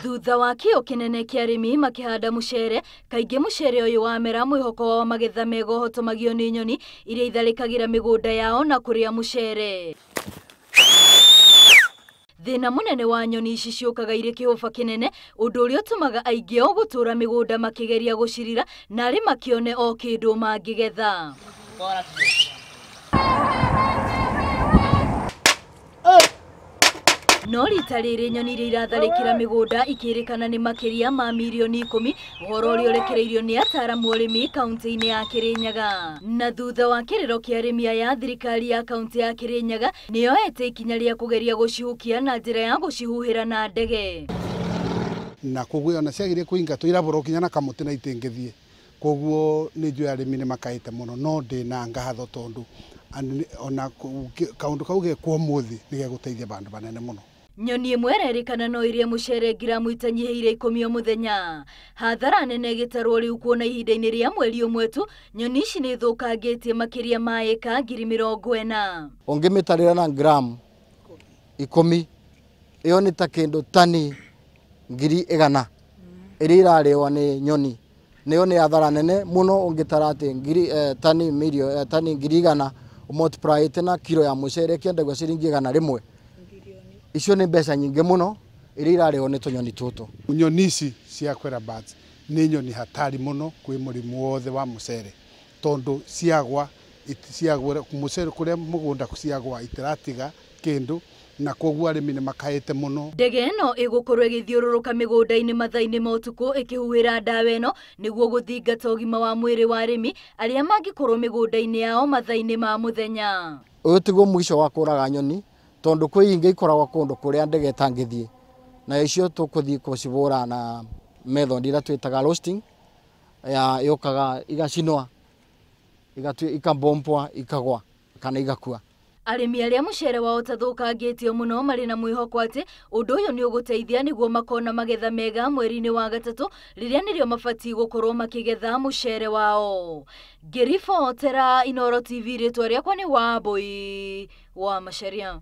Thutha wa kĩo kĩnene kĩa arĩmi makĩhanda mũcere, kaingĩ mũcere ũyũ wamera mwĩhoko wa magetha mega ũhotomagio nĩ nyoni iria itharĩkagĩra mĩgũnda yao na kũrĩa mũcere. Thĩna mũnene wa nyoni ici ciũkaga irĩ kĩhũba kĩnene, ũndũ ũrĩa ũtũmaga aingĩ ao gũtũra mĩgũnda makĩgeria gũcirira narĩ makĩone o kĩndũ mangĩgetha. No rita rĩrĩ nyoni iria iratharĩkĩra mĩgũnda ikĩrĩkana nĩ makĩria ma mirioni 10, ũhoro ũrĩa ũrekereirio nĩ ataaramu arĩmi kaunti-inĩ ya Kirinyaga. Na thutha wa kĩrĩro kĩa arĩmi aya, thirikari ya kaunti ya Kirinyaga nĩyoete ikinya rĩa kũgeria gũcihukia na njĩra ya gũcihuhĩra na ndege. Na koguo ona ciagire kũingatwo irabũra kinya na kamũtĩ na itingĩthiĩ. Koguo nĩ njũĩ arĩmi nĩ makaĩte mũno, no ndĩna ngatho tondũ ona kaũndũ kau gekwo ũmũthĩ nĩ gegũteithia bandũ banene mũno. Nyoni ĩmwe ĩrerĩkana no ĩrĩe mũcere ngiramu itanyihĩire 10 o mũthenya. Hathara nene ĩgĩtarwo rĩu kuona ihinda-inĩ rĩa mweri ũmwe tu nyoni ici nĩ ithũkangĩtie makĩria ma ĩka 40,000. Ũngĩmĩtarĩra na gramu 10, ĩyo nĩ ta kĩndũ tani 100,000 ĩrĩa ĩrarĩo nĩ nyoni. Nĩyo nĩ hathara nene mũno ũngĩtara atĩ tani 100,000 ũmultiplyĩte na kiro ya mũcere ĩkĩendagio ciringi 100. Icio nĩ mbeca nyingĩ mũno iria irarĩo nĩ tũnyoni tũtũ. Nyoni ici cia kwera birds nĩ nyoni hatari mũno kwĩ mũrimũ wothe wa mũcere, tondũ ciagwa mũcere kũrĩa mũgũnda ciagwa itiratiga kĩndũ, na koguo arĩmi nĩ makaĩte mũno. Ndege ĩno ĩgũkorwo ĩgĩthiũrũrũka mĩgũnda-inĩ mathaa-inĩ ma ũtukũ ĩkĩhuhĩra ndawa ĩno nĩguo gũthingata ũgima wa mwĩrĩ wa arĩmi arĩa mangĩkorwo mĩgũnda-inĩ yao mathaa-inĩ ma mũthenya. Ũyũ tiguo mũico wa kũraga nyoni, tondũ kwĩ ingĩ ikoragwo kũndũ kũrĩa ndege ĩtangĩthiĩ, na icio tũkũthiĩ kũcibũra na method ĩrĩa twĩtaga roasting, ya yũkaga igacinwa, ikabompwa, ikagwa kana igakua. Arĩmi arĩa mũcere wao ũtathũkangĩtio mũno marĩ na mwĩhoko atĩ ũndũ ũyũ nĩ ũgũteithia nĩguo makona magetha mega mweri-inĩ wa gatatũ, rĩrĩa nĩrĩo mabatiĩ gũkorwo makĩgetha mũcere wao. Ngĩribotera Inooro TV, rĩtwa rĩakwa nĩ Wambui wa Macharia.